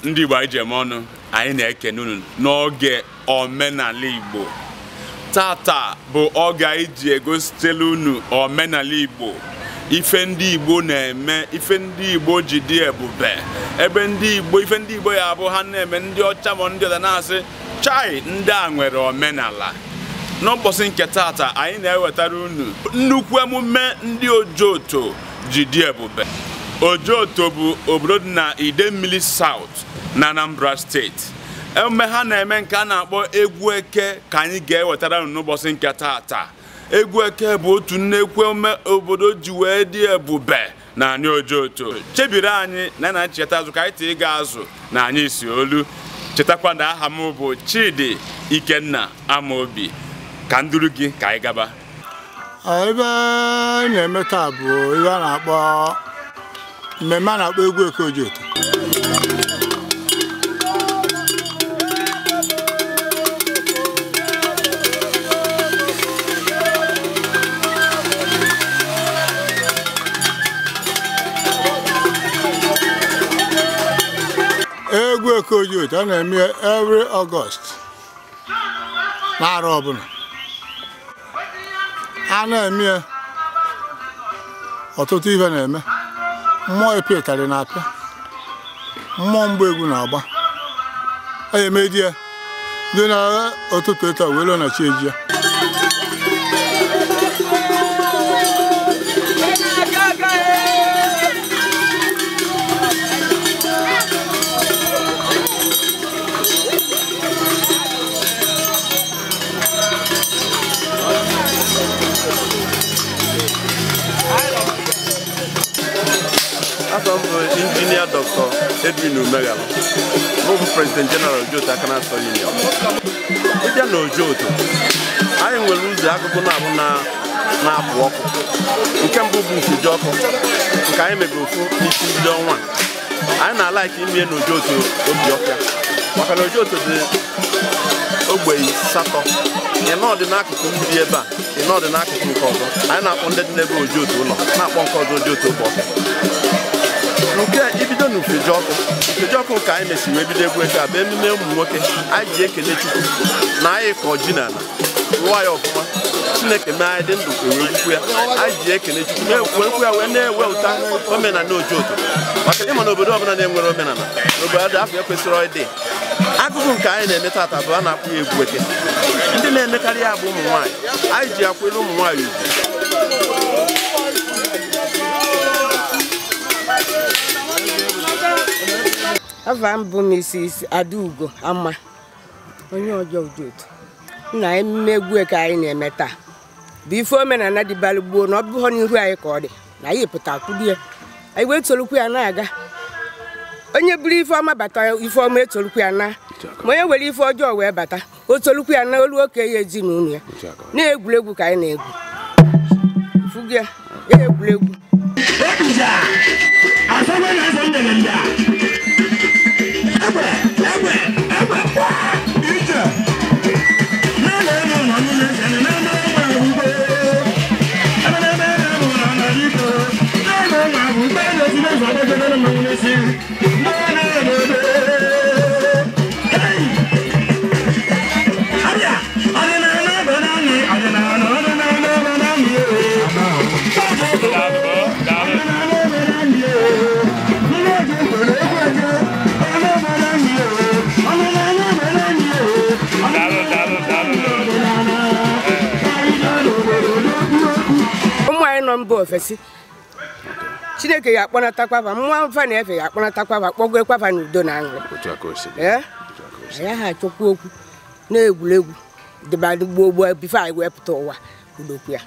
Ndị Igbo anyị ji eme ọnụ, anyị na-ekene unu n'oge omenala Igbo. Tata bụ oge anyị ji egositela unu omenala Igbo, ife ndị Igbo na-eme, ife ndị Igbo ji dị ebube, ebe ndị Igbo, ife ndị Igbo ya abụ ha na-eme, ndị ọcha ma ndị ọzọ na-asị chai, ndị a nwere omenala. N'ụbọchị nke tata anyị na-ewetara unu nnukwu emume ndị Ojoto ji dị ebube. Ojoto bụ obodo dị na Idemili South na Anambra Steeti. Emume ha na-eme nke a na-akpọ egwu eke ka anyị ga-ewetara unu n'ụbọchị nke tata. Egwu eke bụ otu nnekwu emume obodo ji wee dị ebube na anyị Ojoto. Chebiri anyị na na ncheta azụ ka anyị tee ịga azụ na anyị si olu. Chetakwa na aha m bụ Chidi Ikenna Amobi. Ka nduru gị ka anyị gaba. Ebe na-eme taa bụ ihe a na-akpọ mmemme a na-akpọ egwu eke Ojoto. Egwu eke Ojoto a na-eme every August n'arọ ọbụla. A na-eme ọtụtụ ihe na-eme. Mmụọ epetarị na-apịa, mmụọ mgba egwu na-agba. A eme di ya dị na ụtụtụ ịta wee na chi eji ya. Engineer Dr. Edwin Umegala, bụ President General Ojoto Akanaso Union. Ịbịa na Ojoto, anyị nwere ụzọ akụkụ na-abụ na-apụ ọkụ. Nke mbụ bụ nkeji ọkụ, nke anyị mebiri ofu n'isi mbido ọnwa. Anyị na-alaiki ime na Ojoto obi ọfịa, maka na Ojoto dị ogbe 8. Ịnọ dị n'akụkụ mmiri ebe a, ịnọ dị n'akụkụ nke ọzọ. Anyị na-akpọ ndị dị n'ebe Ojoto ụlọ, na-akpọ nke ọzọ Ojoto obi ọfịa. Nke ibido n'ufeji ọkụ, ufeji ọkụ nke anyị mesiri wee bido egwu eke a bụ emume ụmụ nwoke anyị ji ekele Chukwu na anyị kọ ji n'ala rụọ ya ọfụma. Chineke mee anyị dị ndụ wee gwukwu ya. Anyị ji ekele Chukwu wee kwu ya wee na-ewe ụta omenala Ojoto, maka ịma na obodo ọbụla na-enwere omenala n'obodo afọ ya kwesịrị ịdị. Akụkụ nke anyị na-eme tata bụ a na-akpọ ya egwu eke. Ndị na-emekarị ya bụ ụmụ nwaanyị. Anyị ji akwere ụmụ nwaanyị ugwu. Ava m bụ Mrs. Adaugo Ama, onye ọjọọ Ojoto. Na emume egwu eke anyị na-eme taa bụ ife omenala dịbalụ gboo na ọ bụghọ n'ihu anyị ka ọ dị na anyị pụta kwudu ya, anyị wee tolukwu ya na-aga. Onye buru ife ọma bata, ife ọma etolukwu ya na, ma onye were ife ọjọọ wee bata, o tolukwu ya na olu oke ya ezinụlọ ya. Na-egwuregwu ka anyị na-egwu fugu ya egwuregwu. Ụmụ anyị nọ mba ofesi, Chineke ya akpọnatakwa mmụọ mfa na-efe ya akpọnatakwa kpọgokwa n'udo na aṅụrị. Ya ha achọkwa okwu na-egwuregwu dịba gboo gboo bifo anyị wee pụta ụwa udokwu ya.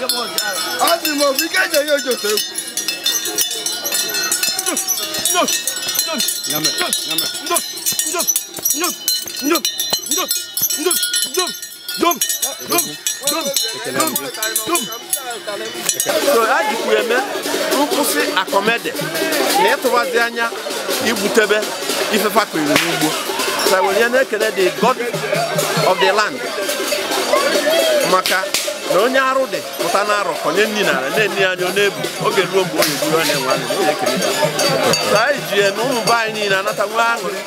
Asị m obi ike eji enye Ojoto egwu. So a jikwa eme nkwụsị akọmede na ịtụwazi anya igbutebe ife fakpiri n'ugbo. So were na-ekele the god of the land maka na onye arụ dị pụta na arọ konye nni nara na-enye anya ọ na-ebu oge ruo mgbe onye gburu onye nwe anyị na-ekele. So anyị ji eme ụmụ be anyị niile anata nwe aṅụrị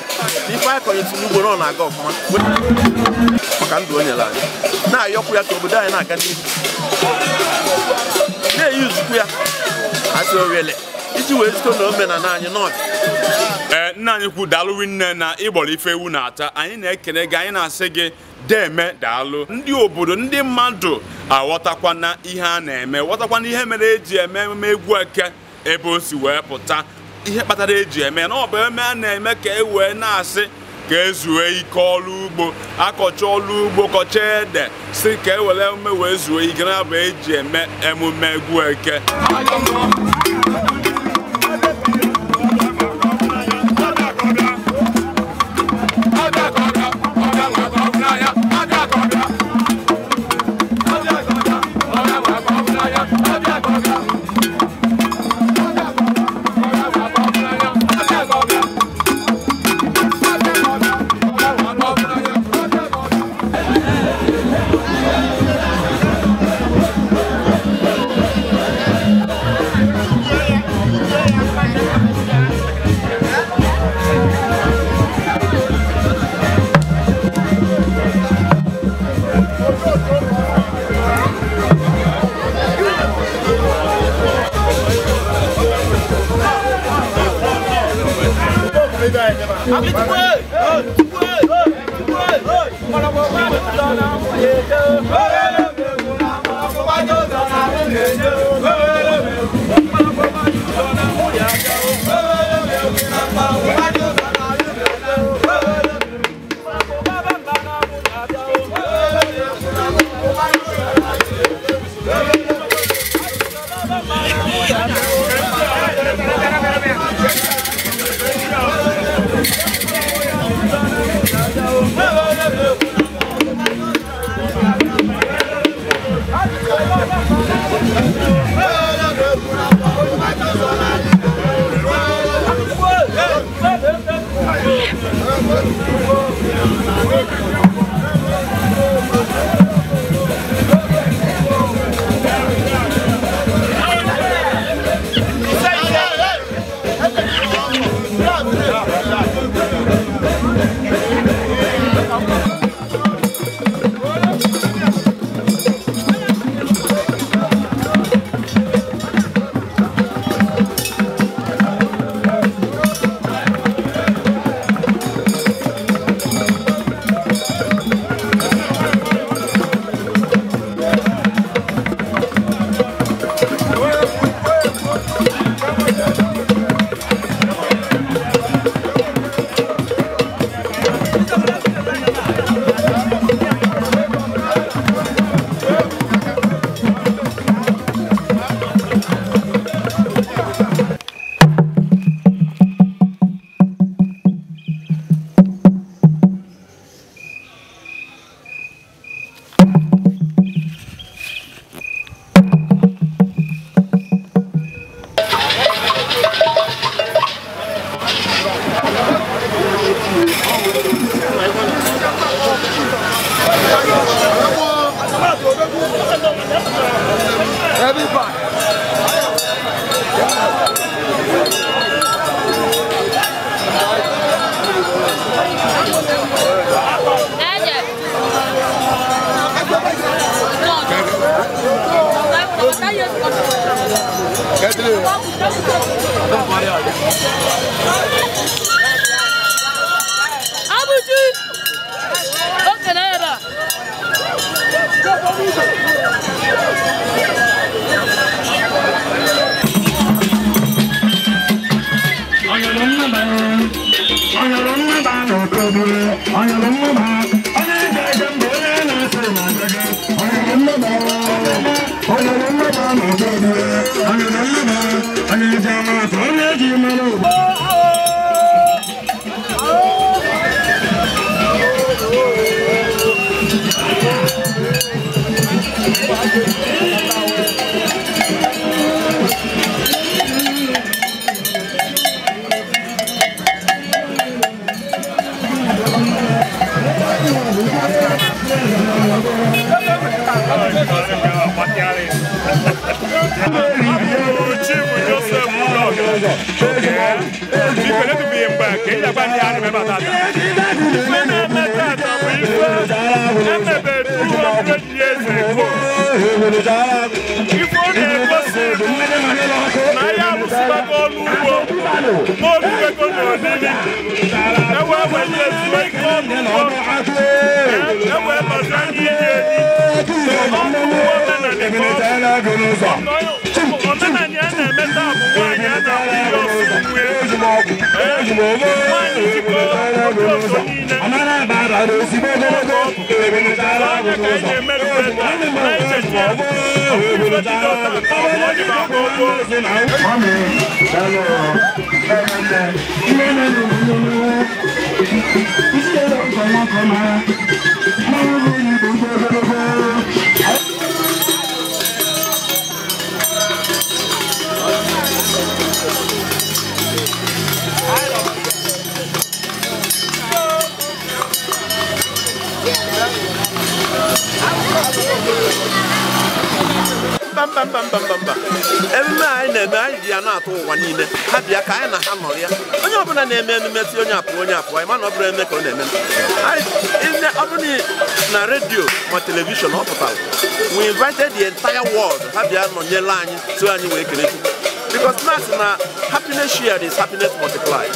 na ife anyị kọnyesi n'ugbo na ọ na-aga ọfụma maka ndụ o nyere anyị, na-ayọkwu ya ka obodo anyị na-aga n'ihu, na-eyuzukwu ya asị owele iji wee zito na omenala anyị n'ọdị. Ee, nna anyị kwu daalụ nne na ịgbọrọ ife ewu na-ata. Anyị na-ekele gị, anyị na-asị gị deme daalụ. Ndị obodo, ndị mmadụ aghọtakwana ihe a na-eme, ghọtakwana ihe mere eji eme emume egwu eke, ebe o si wee pụta, ihe kpatara eji eme na ọ bụ eme a na-eme ka e wee na-asị ka ezue ike ọrụ ugbo, akọcha ọrụ ugbo, kọcha ede, si ka e were emume wee zuo ike, na bụ eji eme emume egwu eke. Onye Emume anyị na-eme anyị ji ya na-atụ ụwa niile ha bịa ka anyị na ha nọrọ ya onye ọbụla na-eme emume si onye apụ anyị mana ọ bụrụ eme ka ọ na-eme ọ bụrụ na redio ma telivishọn ọ pụtara we invited the entire world ha bịa nọnyere anyị so anyị wee kele Chukwu because na happiness shared is happiness multiplied.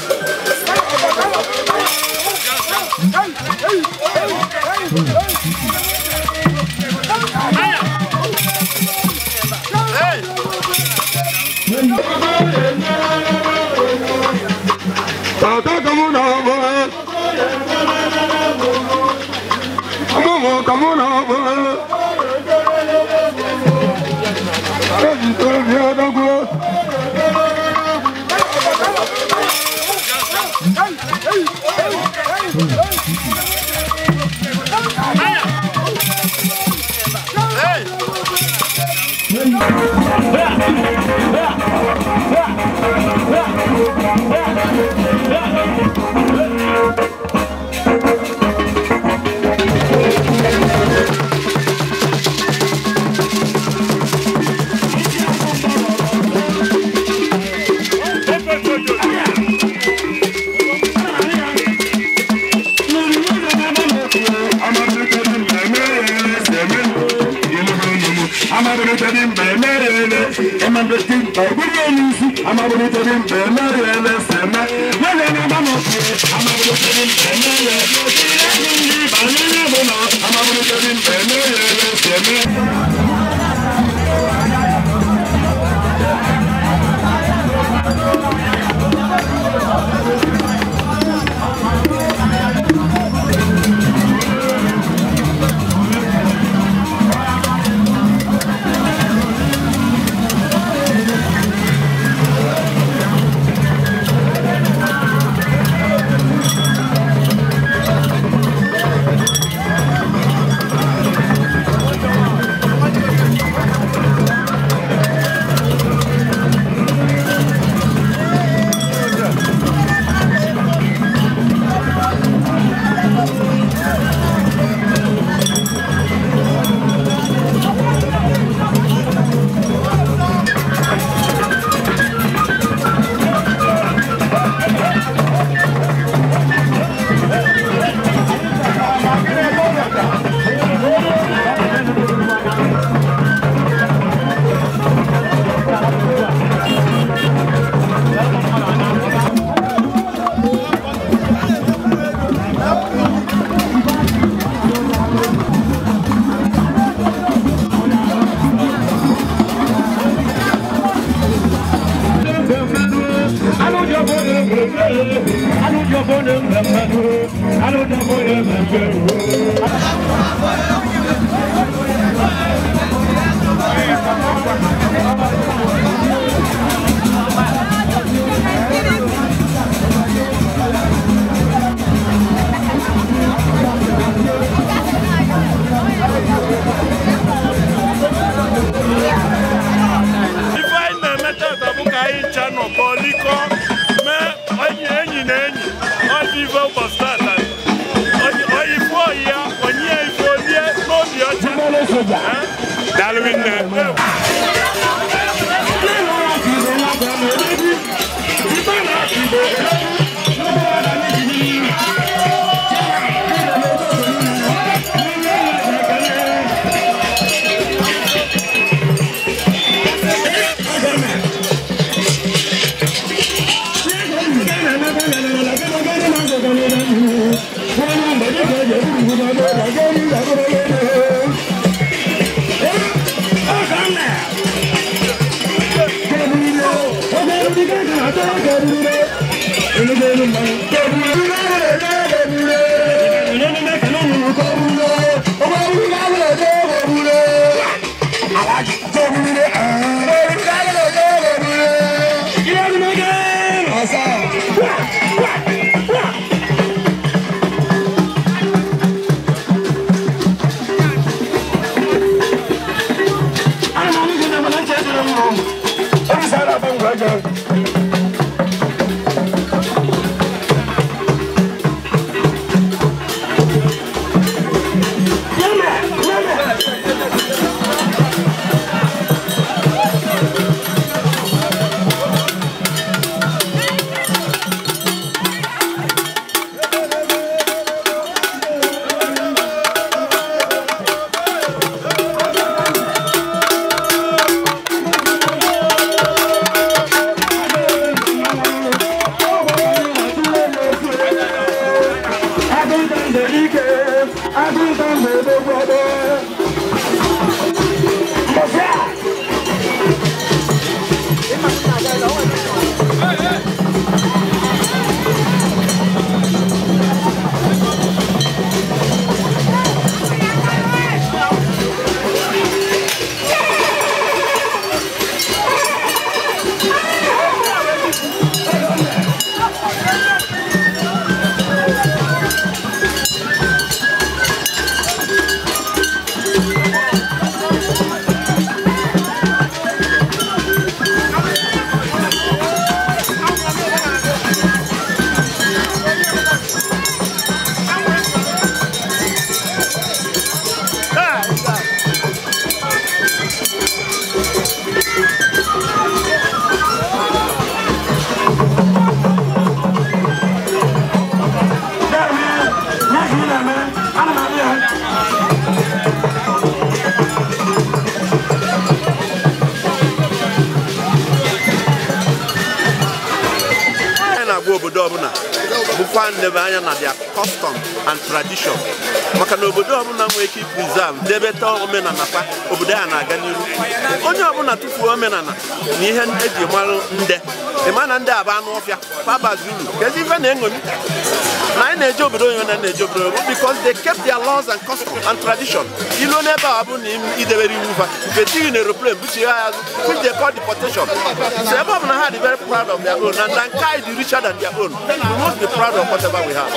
Ife anyị na-eme tata bụ ka anyị ncha nọkọ likọ mee enyi enyi na enyi ọ dị ife ụbọchị tata oyi fụọ oyi ya onye ya ife olie n'obi ọcha. Daalụ nne. Obodo ọbụla bụkwa nleba anya na their custom and tradition maka na obodo ọbụla nwere ike preserve debeta omenala fa obodo ya na-aga n'iru. Onye ọbụla tụfuo omenala na ihe eji marụ nde ịma na ndị aba anụ ọfịa fabazi uru kezi ife na-eṅomi na anyị na-eje obodo onye na na-eje obodo oyibo because they kept their laws and custom and tradition. Ilu n'ebe a bụ na idebere iwu fa fetighi na aeroplane buchie ha azụ, which they call deportation. So ebe ọbụla ha dị very proud of their own, and Nankai dị richer than their own. We must be proud of whatever we have.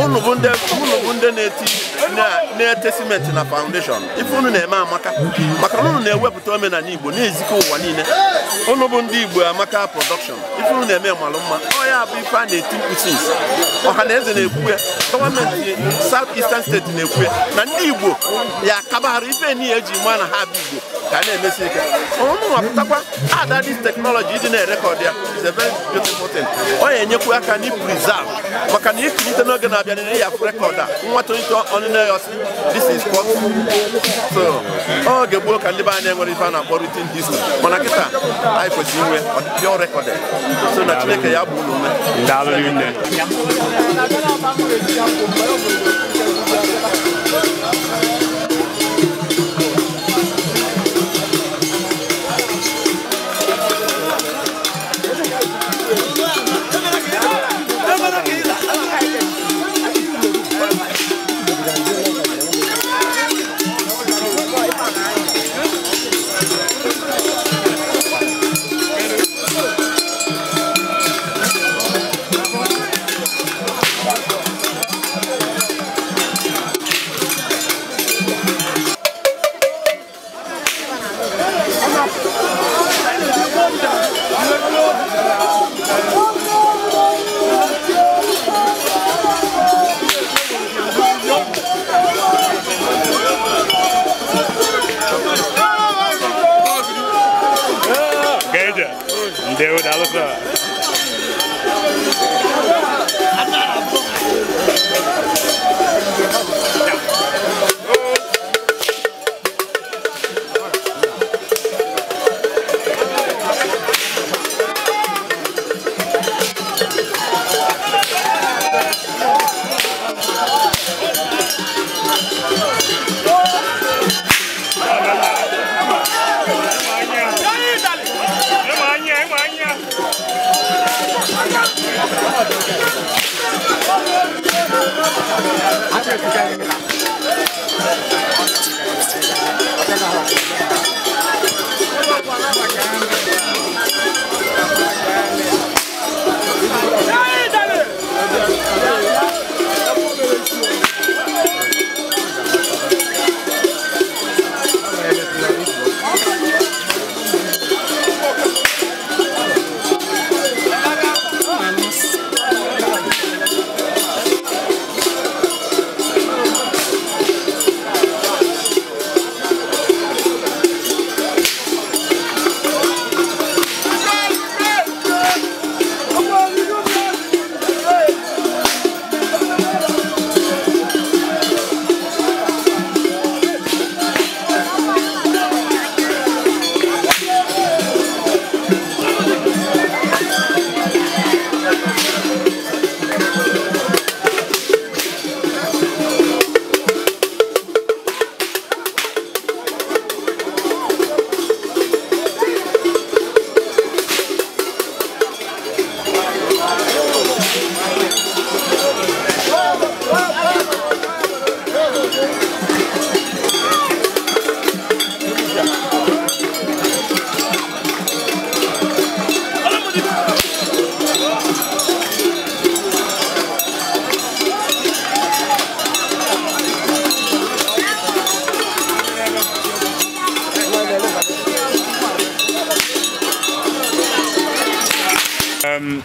Unu bụ ndị na-ete simenti na foundation. Ife unu na-eme amaka maka na unu na-ewepụta omenala Igbo na-ezikọ ụwa niile. Unu bụ ndị Igbo Amaka Production. Ife unu na-eme malụ mma. Ọ ya bụ ife a na-eti mkpu since. Ọha na eze na-ekwu ya, gọọmenti South Eastern State na-ekwu ya na ndị Igbo ya akabara ife niile eji maa na ha bụ Igbo ka a na-emesi ike. Unu nwapụtakwa ada this technology ịdị na-erekọd ya is a very beautiful thing. Ọ ya-enyekwu aka na preserve maka na ikulite n'oge na-abịa n'ihe ya rekọd a nwa tolite ọnụnụ ya ọsị this is what. So oge gboo ka ndị be anyị enwere ife a na-akpọ written history, mana kịta anyị kwesịrị inwe pure recorded. So na Chineke ya bụ unu ume. Daalụ nne.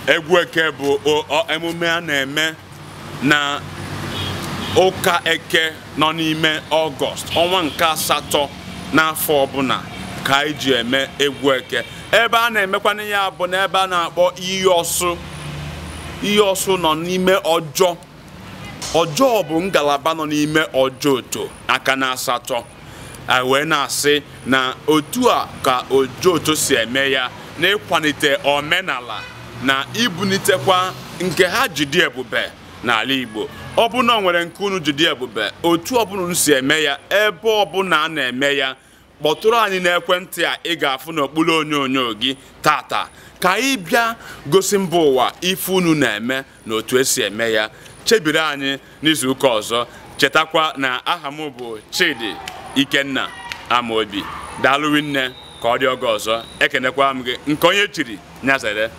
Egwu Eke bụ emume a na-eme na ụka Eke nọ n'ime Ọgọst, ọnwa nke asatọ n'afọ ọbụla ka anyị ji eme egwu Eke. Ebe a na-emekwana ya bụ n'ebe a na-akpọ Iyi Ọsụ. Iyi Ọsụ nọ n'ime Ọjọọ. Ọjọọ bụ ngalaba nọ n'ime Ojoto aka na asatọ. Anyị wee na-asị na otu a ka Ojoto si eme ya n'ịkwalite omenala na ibunitekwa nke ha jide ebube n'ala Igbo. Ọ bụ na o nwere nke unu jide ebube, otu ọbụla unu si eme ya, ebe ọbụla a na-eme ya, kpọtụrụ anyị n'ekwentị a ị ga-afụ n'okpuru onyonyo gị tata ka anyị bịa gosi mba ụwa ife unu na-eme na otu esi eme ya. Chebiri anyị n'izuụka ọzọ. Chetakwa na aha m bụ Chidi Ikenna Amobi. Daalụ nne, ka ọ dị oge ọzọ. Ekenekwa m gị nke onye chiri nyazere.